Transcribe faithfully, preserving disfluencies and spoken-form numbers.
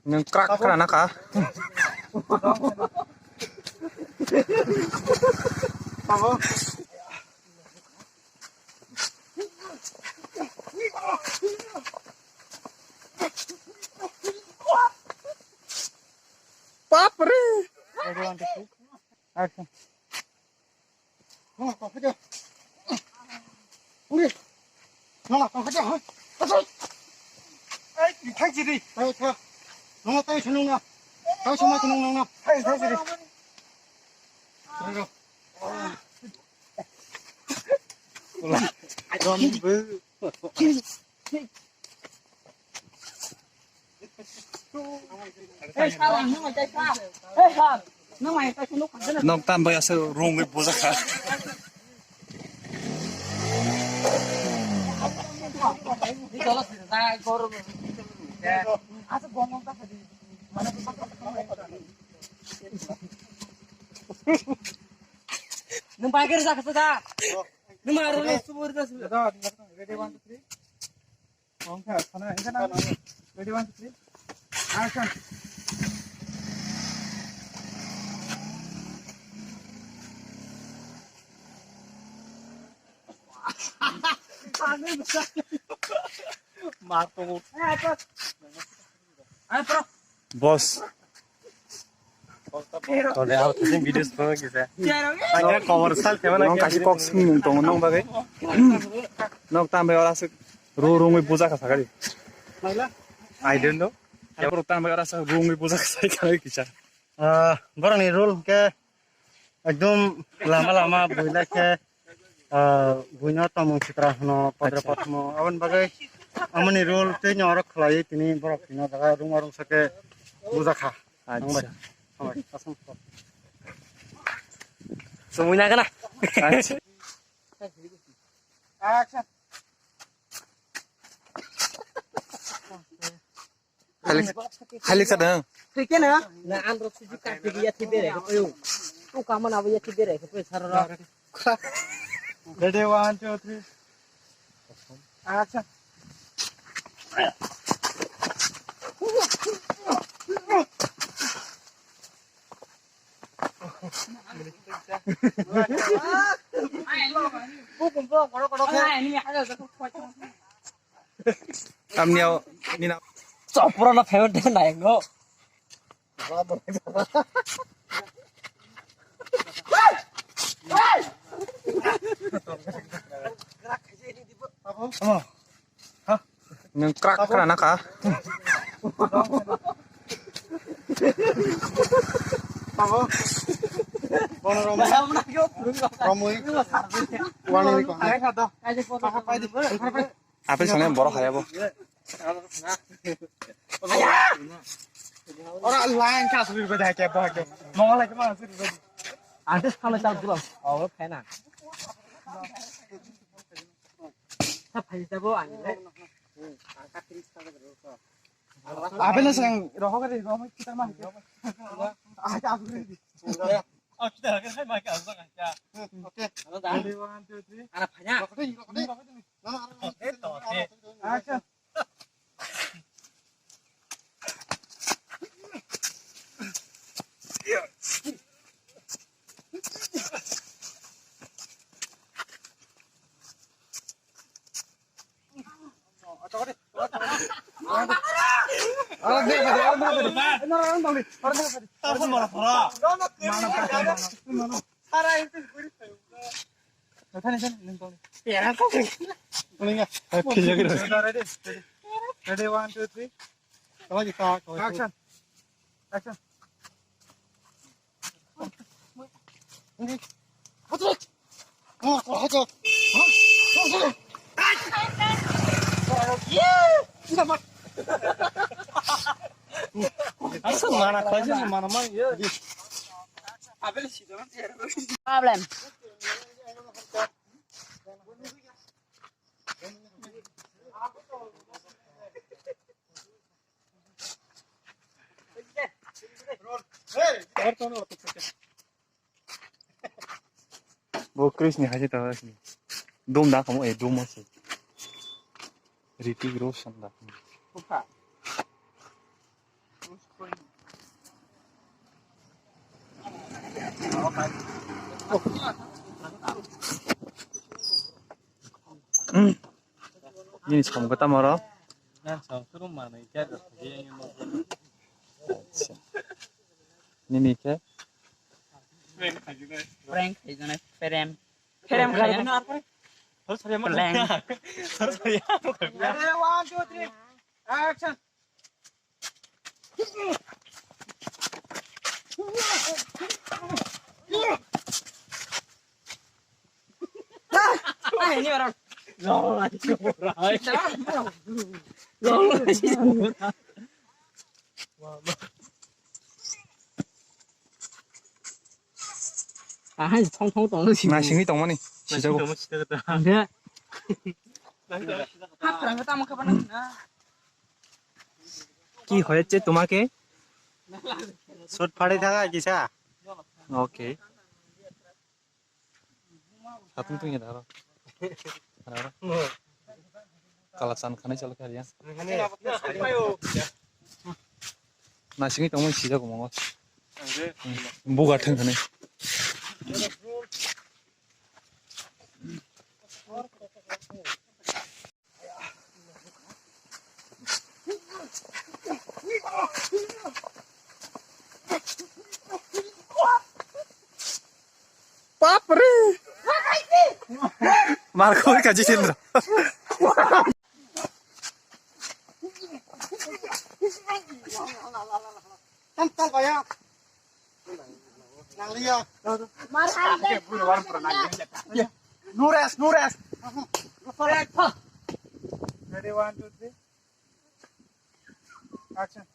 Nwng krak khna nakha. Bapre! Action. Nala, tong khaja. Uri. Nala, tong khaja, ha? Asai. Ai, thai jiri. Thai, thai. Nala, thai sunung na. Thai sumai sunung na. Thai, thai jiri. Thai, thai. Ula. Ai, don bu. Nok tam bai aswk rungwi bujak kha. Nwng bai khe rwjak kha da. Nwng ma rwno subur da subur. Ready, one, two, three. Ready, one, two, three. Action. Boss. Tole abo thajin video song kisa. Ang khe commercial thema na. Nong kasi kok sing tongo nong bagwi. Nok tam bai ora suk ru rungwi buja kha sakali. I don't know. Abo tam bai ora suk rungwi buja kha sakali kisa. Ah, borokni rule khe ekdom lama lama builai khe, ah, buino tongmung sitra hwno, podre podmo. Aboni bagwi amoni rule tei no oro khlaiwi tini borok tino jaga rungma rungsa khe bujakha. Acha. Hambai. Hambai. Asam. Sumui na kana? Acha. Action. Khalik, khalik sadang. Thikena. Na andro suji ka thigi ya thibere ko yo. Tu kaman abo ya thibere ko pe sarara. Ready, one, two, three. Action. Tamniao nina. Chopra na phewan de nai ngo. Nwng krak khna nakha. Tamo. Bono romwi. Romwi. Wani ko. Apel sana borok khaya bo. Ora line ka suri beda ke ba ke. Mongol ke ma suri beda. Ante sana chal dulu. Oh, kena. Sa phai jabo ani le. Apel sang roho kare roho kita mah. Ah, ka suri. Oh, kita lagi saya pakai apa kan? Okay. Ready, one, two, three. Ana phanya. Rokodi, rokodi. No, no, no. Action. Ready, one, two, three. Action. Action. Asal mana kau sih mana mana ya. Problem. Bo Chris ni haji ta sini. Dum da kamu eh dum masih. Ritik Roshan da. Nini samung khe tamo oro? Acha. Nini khe? Prank khaijaknai, prank. Prank khaijaknai. Prank. Ready, one, two, three, action. Ahai thong thong tong si. Naisingwi tongmani sijago. Hwnkhe. Haprang tamo khe bana. কি হয়েছে তোমাকে? Sut phari thang ai kisa. Okay. Hatung tung ya daro. Daro. Kala chan khanai chal kariya. Naisingwi tongmani sijago mongo. Buga thang khanai. Bapre! Markhoi ka jisindra. Tam tal baya. Nang liya. No rest, no rest. Ready, one, two, three. Action.